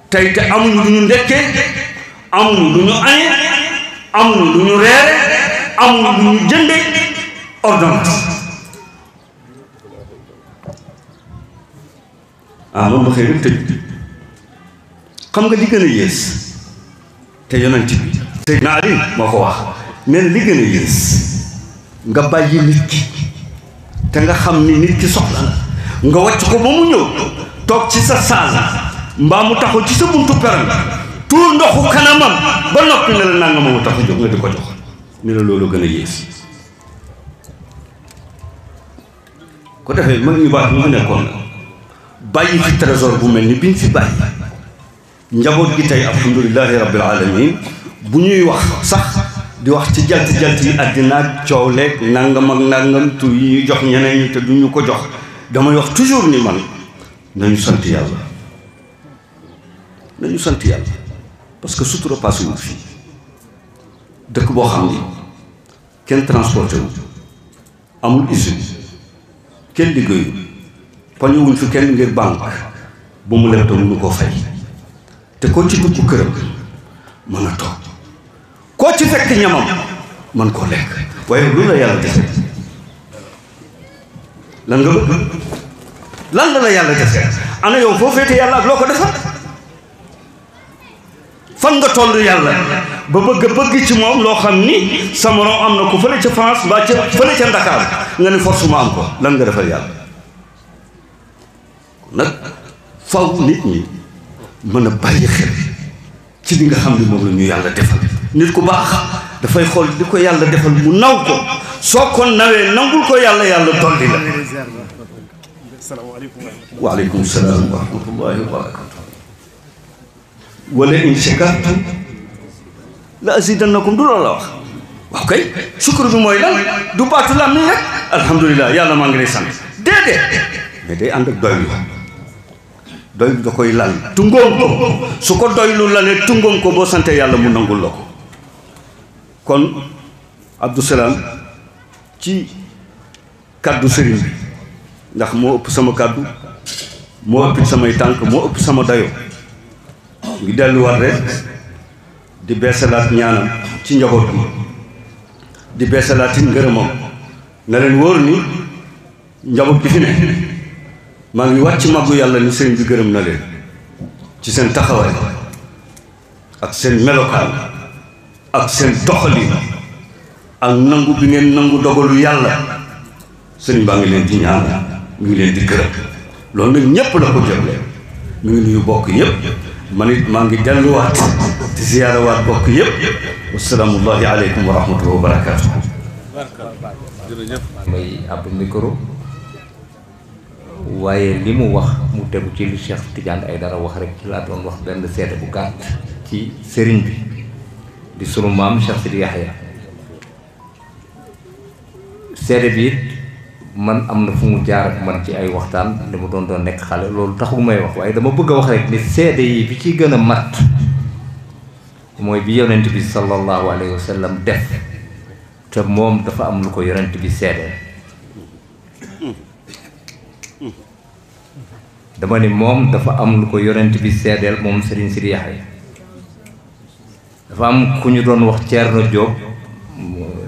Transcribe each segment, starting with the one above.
tey te amuñu lu ñu ndekkee amuñu lu ñu añee amuñu lu ñu reere amuñu lu ñu jënde ordonnance moom ba xëy rek tëj xam nga li gën a yées te yonent bi te naa li moo ko wax nee na li gën a yées nga bàyyi nit ki te nga xam ni nit ki soxla la nga wàcc ko ba mu ñëw toog ci sa saal mbaa mu taxaw ci sa buntu peron tuur ndoxu kanamam ba noppi ne la nanga moomu tax a jóg nga di ko jox ni la loolu gën a yées ko defee mag ñu baax ñu mu nekkoon la bàyyi fi trésor bu mel ni biñ fi bàyyi njaboot gi tey alhamdulilahi rabbil alamin bu ñuy wax sax di wax ci jalt yi àddina ak coow leeg nangam ak nangam tur yi ñuy jox ñeneen ñi te duñu ko jox damay wax toujours ni man nañu sant yàlla nañu sant yàlla parce que sutura passé wul fii dëkk boo xam ni kenn transporté wu amul usine kenn liggéeyu pañuwuñ fi kenn ngir banque bu mu leb te mënu koo fay te koo ci dugg këram mën a toog koo ci fekk ñamam man koo lekk waaye lu la yàlla defe lan nga bëgg lan la yàlla defe ana yow foo féete yàlla ak loo ko defal fan nga toll yàlla ba bëgg ci moom loo xam ni sa morom am na ko fële ca France mbaa ca fële ca Dakar nga ni force ma am ko lan nga defal yàlla nag faw nit ñi mën a bàyyi xel ci li nga xam ni moom la ñu yàlla defal nit ku baax dafay xool di ko yàlla defal mu naw ko soo ko nawee nangul ko yàlla dolli la waaleykum salaam wa rahmatullahi wa barakatuh wala in shakartum la azidannakum du loolu la wax waaw kay sukkur bi mooy lan du baatu lam ni rek alhamdulilah yàlla maa ngi lay sant déedéet mais day ànd ak doylu doylu da koy lal tungoom ko su ko doylu lalee tungoom ko boo sante yàlla mu nangul la ko kon Abdou Salam ci kaddu sëriñ bi ndax moo ëpp sama kaddu moo ëpp samay tànk moo ëpp sama dayo ngi delluwaat rek di beesalaat ñaanam ci njaboot bi di beesalaat it ngërëmam na leen wóor ni njaboot gi fi ne maa ngi wàcc màggu yàlla ni sëriñ bi gërëm na leen ci seen taxawaay ak seen melokaan ak seen doxalin ak nangu bi ngeen nangu dogalu yàlla sëriñ baa ngi leen di ñaan mi ngi leen di gërëm loolu nag ñépp la ko jël mi ngi nuyu bokk yépp man it maa ngi delluwaat di ziyaarawaat bokk yépp wasalaamullahi aleykum wa rahmatullahi wa barakaatu. may ab micro waaye li mu wax mu tegu ci li Cheikh Tidiane Aidara wax rek ci laa doon wax benn seede bu gàtt ci sëriñ bi di sunu maam Cheikh Sidi Yahya seede bi it man am na fu mu jaar ak man ci ay waxtaan li mu doon nekk xale loolu taxul may wax waaye dama bëgg a wax rek ni seede yi bi ci gën a mat mooy bi yonent bi sallallahu alayhi wa sallam def te moom dafa am lu ko yonent bi seede dama ni moom dafa am lu ko yonent bi seedeel moom Serigne Sidi Yahya dafa am ku ñu doon wax Thierno Diop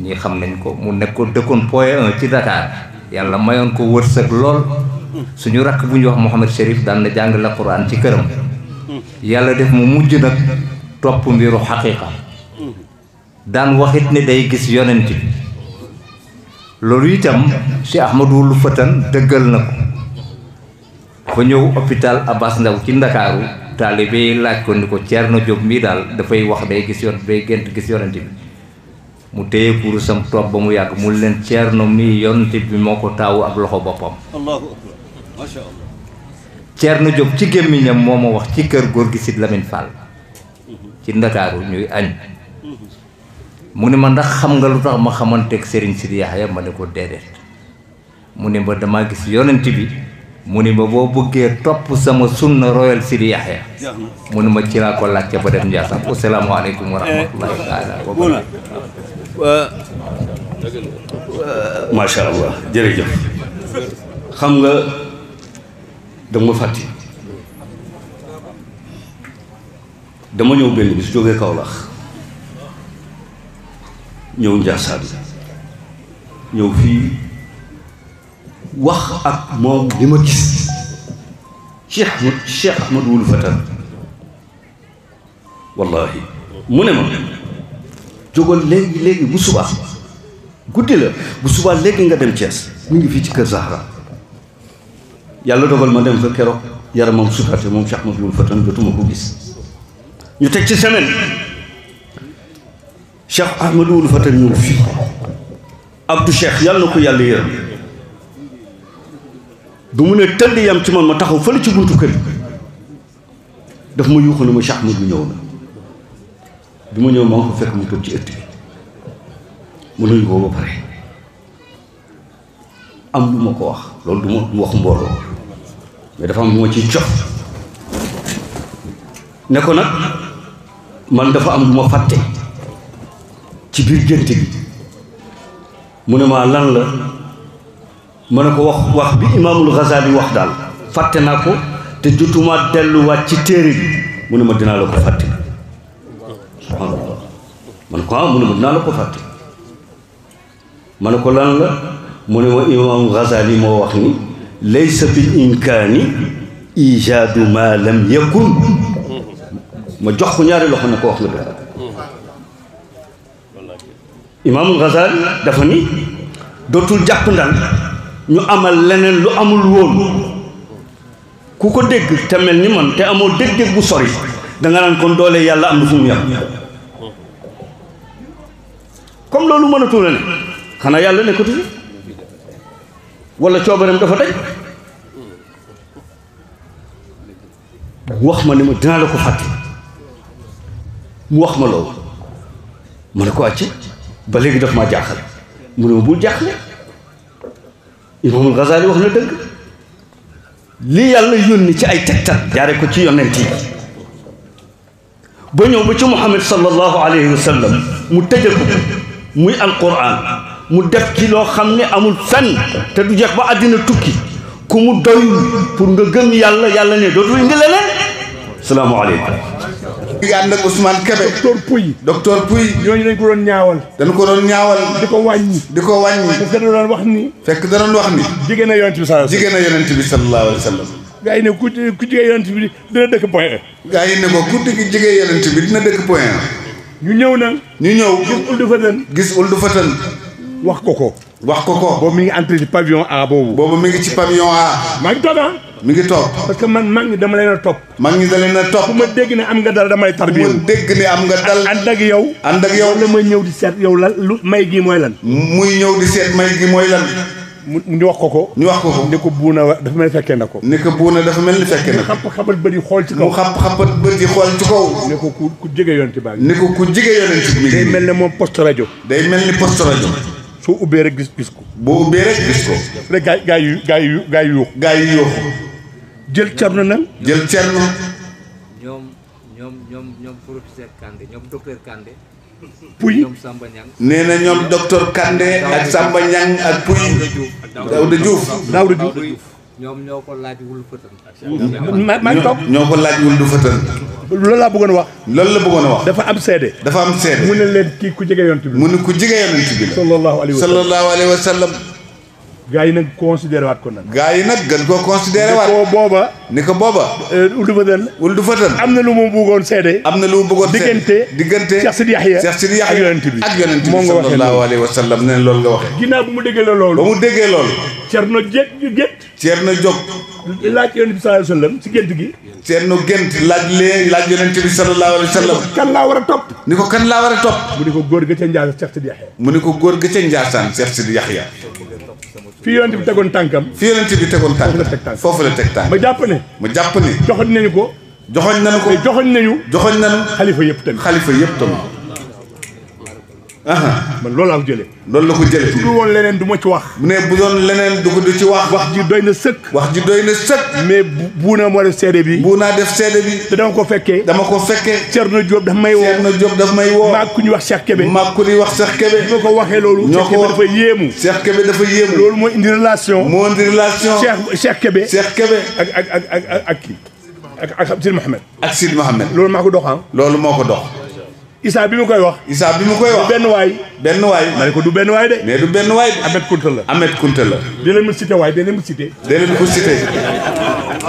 ñi xam nañ ko mu nekkoon dëkkoon Point 1 ci Dakar yàlla mayoon ko wërsëg lool suñu rakk bu ñuy wax Mouhamed Chérif daan na jàng la Quran ci këram yàlla def mu mujj nag topp mbiru xaqiiqa daan waxit ni day gis yonent bi loolu itam Cheikh Ahmadou lu Fatan dëggal na ko fa ñëw hôpital Abass Ndao ci Ndakaaru taalibe yi laaj ko ni ko Thierno Diop mii daal dafay wax day gént gis yonent bi mu téye kurusam toog ba mu yàgg mu leen Thierno mii yonent bi moo ko taawu ak loxo boppam. Allahu akbar masha Allah. Thierno Diop ci gémmiñam moo ma wax ci kër góor gi Sid Lamine Fall ci Ndakaaru ñuy añ mu ne ma ndax xam nga lu tax ma xamanteeg Serigne Sidi Yahya ma ne ko déedéet mu ne ma damaa gis yonent bi mu ne ma boo bëggee topp sama sunna royal Sidi Yahya mu ne ma ci laa ko laajte ba dem Ndiassane asalaamaaleykum wa rahmatullahi taala wa barakatuh. macha allah jërëjëf xam nga dama fàtti dama ñëw benn bis jógee Kaolack ñëw Ndiassane ñëw fii wax ak moom li ma gis Cheikh Ahmad Wulu Fata wallahi mu ne ma jógal léegi bu subaa guddi la bu subaa léegi nga dem Thiès mi ngi fii ci kër Zahra yàlla dogal ma dem fa keroog yaramam sutaate moom Cheikh Ahmad Wulu Fata jotuma ko gis ñu teg ci semaine Cheikh Ahmad Wulu Fata ñëw fii Abdou Cheikh yàlla na ko yàlla yërëm bu mu ne tënd yam ci man ma taxaw fële ci buntu kër daf ma yuuxu ne ma Cheikh Ahmad bu ñëw na bi ma ñëw maa ngi ko fekk mu toog ci ëtt bi mu nuyu ko ba pare am lu ma ko wax loolu du ma wax mbooloo mais dafa am lu ma ciy cof ne ko nag man dafa am lu ma fàtte ci biir gént gi mu ne ma lan la ma ne ko wax bi Imaamul Ghazali wax daal fàtte naa ko te jotuma delluwaat ci téere bi mu ne ma dinaa la ko fàtte subhanallah ma ne ko mu ne ma dinaa la ko fàtte ma ne ko lan la mu ne ma Imaamul Ghazali moo wax ni laysa bil imkaani ijaadu ma lam yakun ma jox ko ñaari loxo ne ko wax nga dëgg Imaamul Ghazali dafa ni dootul jàpp ndal ñu amal leneen lu amul woon ku ko dégg te mel ni man te amoo dégg-dégg bu sori danga naan kon doole yàlla am na fu mu yàq comme loolu mënatul ne xanaa yàlla nekkatu fi wala coobareem dafa daj wax ma ne ma dinaa la ko fàtte mu wax ma loolu ma ne ko àcc ba léegi daf maa jaaxal mu ne ma bul jaaxle Imaamul Ghazali wax na dëgg li yàlla yónni ci ay tegtal jaare ko ci yonent yi ba ñëw ba ci Muhammad sallallahu alayhi wa sallam mu tëjal ko muy alquran mu def ci loo xam ne amul fenn te du jeex ba àddina tukki ku mu doy pour nga gëm yàlla yàlla ne dootul indi leneen salaamaaleykum. ngi ànd ak Ousmane Kébé docteur Pouy ñooñu dañ ko doon ñaawal dañ ko doon ñaawal di ko wàññi parce que da doon wax ni fekk da doon wax ni jigéen a yonent bi sallallahu alayhi wa sallam gaa yi ne ku jigéen yonent bi dina dëkk point gaa yi ne ko ku jigéen yonent bi dina dëkk point ñu ñëw nag gis Ould Fatan wax ko boobu mi ngi entré ci pavillon A boobu mi ngi ci pavillon A maa ngi toog mi ngi toog parce que man mag ñi dama leen a topp bu ma dégg ne am nga dal damay tarbiya mu dégg ne am nga dal ànd ak yow la may ñëw di seet yow lan lu may gi mooy lan muy ñëw di seet may gi mooy lan ñu wax ko ne ko buuna dafa mel ni fekkee na ko ne ko buuna dafa mel ni fekkee na ko mu xapat bët yi xool ci kaw mu xapat bët yi xool ci kaw ne ko ku jege yonent baa ngi ne ko ku jege yonent bi day mel ne moom poste rajo soo ubbee rek gis ko boo ubbee rek gis ko rek gaa yi yuux jël Cerno nag jël Cerno ñoom professeur Kandé ñoom docteur Kandé Pouy ñoom Samba Niang nee na ñoom docteur Kandé ak Samba Niang ak Pouy Daouda Diouf ñoom ñoo ko laaj Wulu Fatan maa ngi toog ñoo ko laaj Wulu Fatan loolu laa bëggoon wax dafa am seede mu ne leen kii ku jege yonent bi mu ne ku jege yonent bi sallallahu alayhi wa sallam gaa yi nag considéré waat ko nag gën koo considéré waat ni ko booba Ould Fatan am na lu mu bëggoon seede diggante Cheikh Sidi Yahya ak yonent bi sallallahu alayhi wa sallam ne loolu nga waxee ginnaaw bu mu déggee loolu ba mu déggee loolu Cerno jóg laaj yonent bi sallallahu alayhi wa sallam ci gént gi Cerno gént laaj yonent bi sallallahu alayhi wa sallam kan laa war a topp ni ko kan laa war a topp mu ni ko góor ga ca Njaasaan Cheikh Sidi Yahya mu ni ko góor ga ca Njaasaan Cheikh Sidi Yahya fii yonent bi tegoon tànkam foofu la teg tànk ma jàpp ne joxoñ nañu xalifa yëpp tamit man loolu laa ko jëlee loolu la ko jëlee su dul woon leneen du ma ci wax mu ne bu doon leneen du ci wax wax ji doy na sëkk mais buuna moo def seede bi te dama ko fekkee Cerno Diop daf may woo maag ku ñu wax Cheikh Kébé bi ma ko waxee loolu Cheikh Kébé dafa yéemu loolu moo indi relation Cheikh Kébé ak kii ak Sidi Mohamed. ak Sidi Mohamed. loolu maa ko dox ah. loolu moo ko dox. Issa bi mu koy wax. Issa bi mu koy wax. benn waay. benn waay. ma ne ko du benn waay de. mais du benn waay de. Ahmed Kounta la. Ahmed Kounta la. di leen mu cité waay di leen mu cité. di leen ko cité.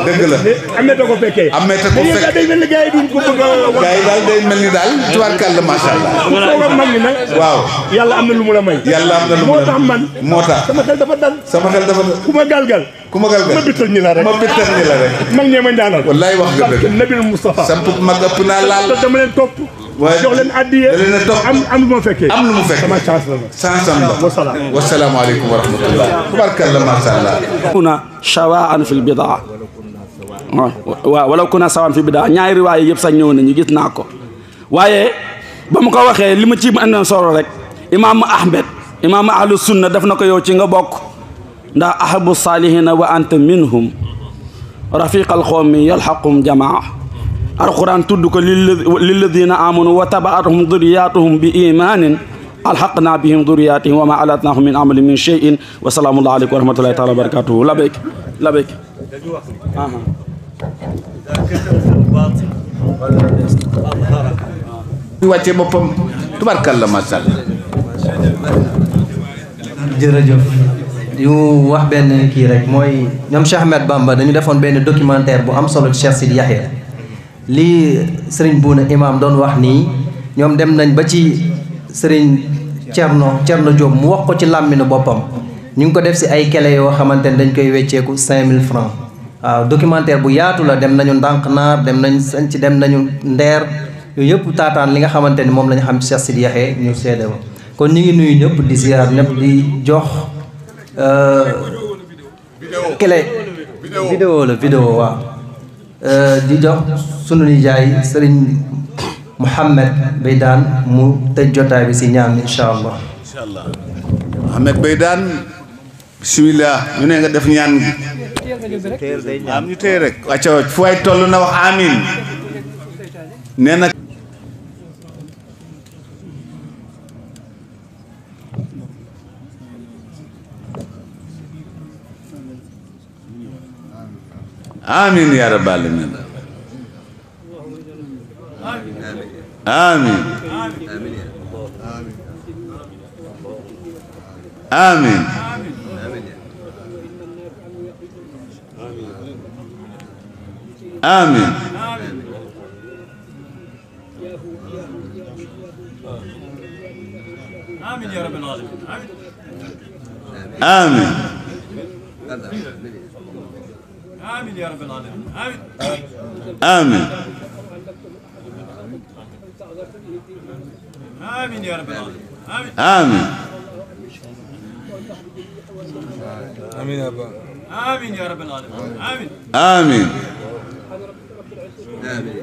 dëgg la. Ahmed a ko fekkee. Ahmed a ko fekkee day mel ni gars yi duñ ko bëgg a wax. gars yi daal day mel ni daal tubaarkàlla macha allah. ku toog ak mag ñi nag. waaw. yàlla am na lu mu la may. yàlla am na lu mu la moo tax man. moo tax sama xel dafa dal. sama xel dafa dal. ku ma galgal. ku ma galgal ma bittal ñi la rek. ma bittal ñi la rek. mag ñee ma ñaanal. wallaay wax nga dëgg. Nabil Moustapha. samp mag ëpp naa laal. te dama leen topp. waaye jox leen addiye. da leen a topp am lu ma fekkee. am lu mu fekkee. sama chance la. chance am la. wasalaam. wasalaamualeykum wa rahmatullah. tubaarkalla macha allah. kuna shawaan fil bidaa waaw wala kuna sawaan fil bidaa ñaari riwaay yëpp sax ñëw nañu gis naa ko waaye ba mu ko waxee li ma ci andoon solo rek imaam Ahmed imaam ahlu sunna daf na ko yow ci nga bokk ndax ahabu salihina wa anta minhum rafiqal xawmi yalxaqum jamaa alquran tudd ko lilladina amanu wa tabaatuhum duriyatuhum bi imanin alxaqna bihim duriyatihim wa ma alatnahum min amali min cheyin wa salaamu aleykum wa rahmatullahi taala wa barakatuhu labeyk labeyk di wàcce boppam tubaarkalla macha allah. jërëjëf yu wax benn kii rek mooy ñoom Cheikh Ahmed Bamba dañu defoon benn documentaire bu am solo ci Cheikh Sidi Yahya lii Serigne Bouna Imam doon wax nii ñoom dem nañ ba ci Serigne Thierno Diop mu wax ko ci làmminu boppam ñu ngi ko def si ay kele yoo xamante ne dañ koy wecceeku 5000 francs waaw documentaire bu yaatu la dem nañu ndànk naar dem nañ sanc dem nañu ndeer yooyu yëpp taataan li nga xamante ni moom la ñu xam ci Cheikh Sidi Yahya ñu seede ko kon ñu ngi nuyu ñëpp di ziar ñëpp di jox kele vidéo waaw di jox sunu nijaay Serigne Mouhamed Beydane mu tëj jotaay bi si ñaan incha allah. Mouhamed Beydane bisimilah ñu ne nga def ñaan gi am ñu téye rek wàcca fu waay toll na wax amin nee na amin ya rabbal alamin amin amin amin آمين يا رب العالمين آمين آمين يا رب العالمين آمين آمين يا رب العالمين آمين آمين يا أبا آمين يا رب العالمين آمين آمين